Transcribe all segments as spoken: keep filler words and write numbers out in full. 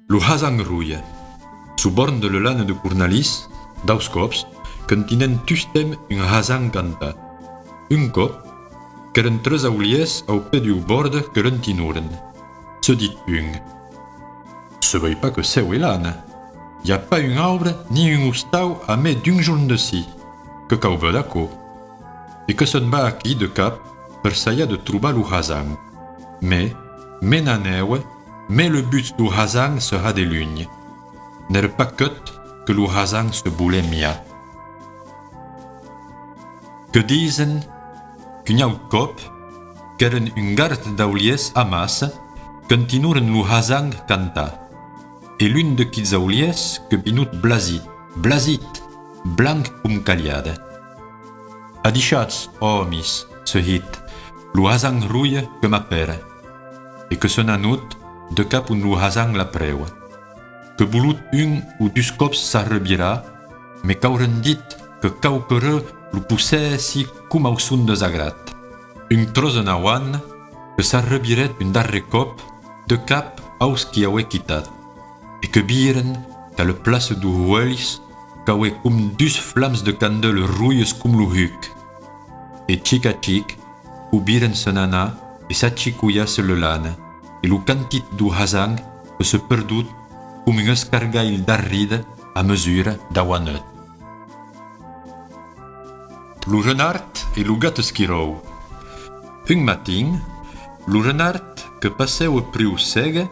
Lo hasang roi. Suu born de le lana de Cornalís, daus còps, qu'entinèn tustemps un hasang cantar. Un còp, qu'èran tres aulièrs au pè duu bòrd que l'entinoren. Se dit un: Se vei pas que cèu e lana. I a pas un aubre ni un ostau a mei d'un jorn d'ací. Que cau veire aquò. E que se'n va aquí de cap per sajar de trobar lo hasang. Mès, mei n'anèu, mei le buch duu hasang se hadè lunh. N'èra pas queut que lo hasang se volè miar. Que disen qu'un aut còp, qu'èran un gard d'aulièrs amassa, qu'entinoren lo hasang cantar. E l'un de quiths aulièrs que vinut blasit, blasit, blanc com calhada. Adishatz, òmis, se hit, lo hasang roi que m'apèra. E que se n'anut de cap on lo hasang l'aprèua. Que volut un o dus còps s'arrevirar, mès qu'auren dit que quauquarren lo possèssi com au son desagrat. Un tròç enauant, que s'arrevirèt un darrèr còp de cap aus qui auè quitat, e que viren qu'a le plaça deus uelhs qu'auè com dus flams de candela rojas com lo huc. E chic a chic, o viren se n'anar e s'achicolhar se le lana, e lo cantit deu hasang que se perdut com un escargalh d'arrida a mesura dau anuech. Lo renard e lo gat esquiròu. Un matin, lo renard que passèu preu sega,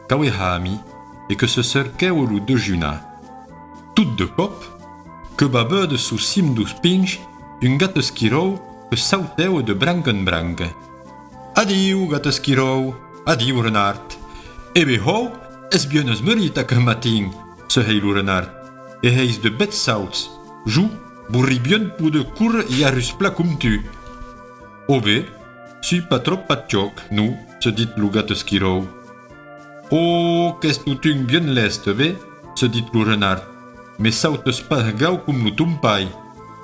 qu'auè hami e que se cerquèu lo dejunar. Tot de còp, que va veire suu cim deus pins un gat esquiròu que sautèu de branca en branca. Adiu, gat esquiròu, adiu, renard. E be hòu, es bien esmerit aqueth matin, se hèi lo renard, e hèis de bèths sauts. Jo vorrí bien poder córrer e arrusplar com tu. Ò be, soi pas tròp patjòc, non, se dit lo gat esquiròu. Ò, qu'ès totun bien lèste, be, se dit lo renard, mès sautes pas gau com lo ton pair.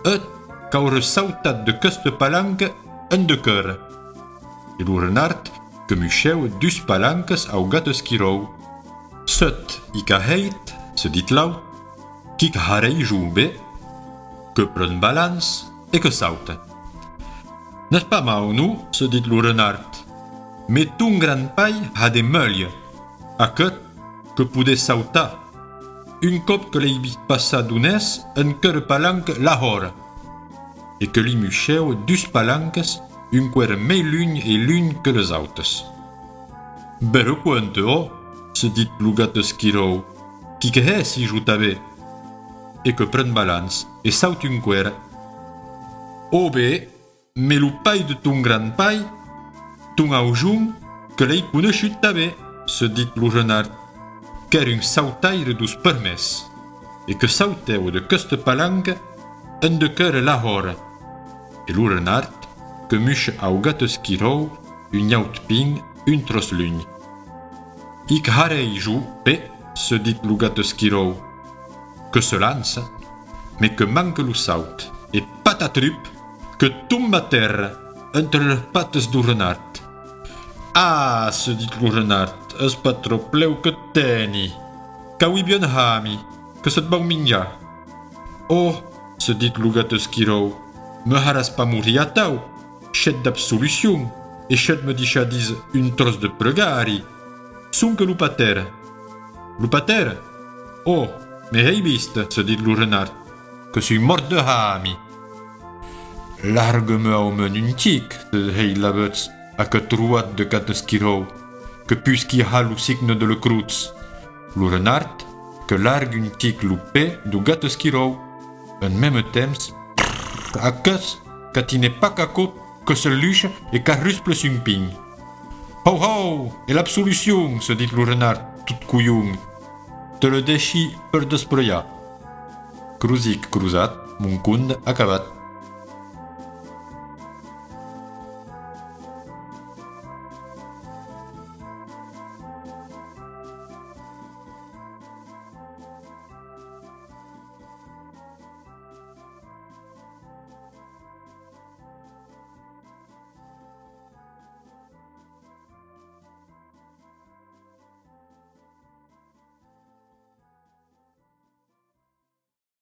Eth qu'auré sautat de queste palanca en de queure. E lo renard que mushèu dus palancas au gat esquiròu. Sèt, ic a hèit, se dit l'aut, qu'ic harèi jo, be, que pren balanç e que sauta. N'es pas mau, non, se dit lo renard, mès ton gran pair hadè melhor, aqueth que podè sautar. Un còp que l'èi vist passar donès en queure palanca lahòra, e que li mushèu dus palancas un queure mei lunh e lunh que les autes. Bèra cuenta, ò, se dit lo gat esquiròu, quic hèssi jo tanben, e que pren balanç e sauta un queure. Ò be, mès lo pair de ton gran pair, ton aujon, que l'èi coneishut tanben, se dit lo renard, qu'èra un sautaire deus permèrs, e que sautèu de queste palanca en de queure lahòra. E lo renard que musha au gat esquiròu un aut pin un tròç lunh. Ic harèi jo, be, se dit lo gat esquiròu, que se lança, mès que manca lo saut, e patatrup, que tomba a tèrra entre les patas deu renard. Ah, se dit lo renard, es pas tròp lèu que teni. Qu'auí bien hami, que se't vau minjar. Ò, se dit lo gat esquiròu, me haràs pas morir atau, shet d'absolucion, e shet me deishadís un tròç de pregari. Sonque lo pater. Lo pater? Ò, me hèi vist, se dit lo renard, que soi mòrt de hami. Larga-me au mens un chic, se hèi lavetz aqueth roat de gat esquiròu, que pusqui har lo signe de le crotz. Lo renard que larga un chic lo pè deu gat esquiròu. En mème temps, aqueth qu'atinè pas qu'aquò que se lucha e qu'arruspla un pin. Hòu, hòu, e l'absolucion, se dit lo renard, tot colhon, te le dèishi per desprelhar. Crosic crosat, mon conde acabat.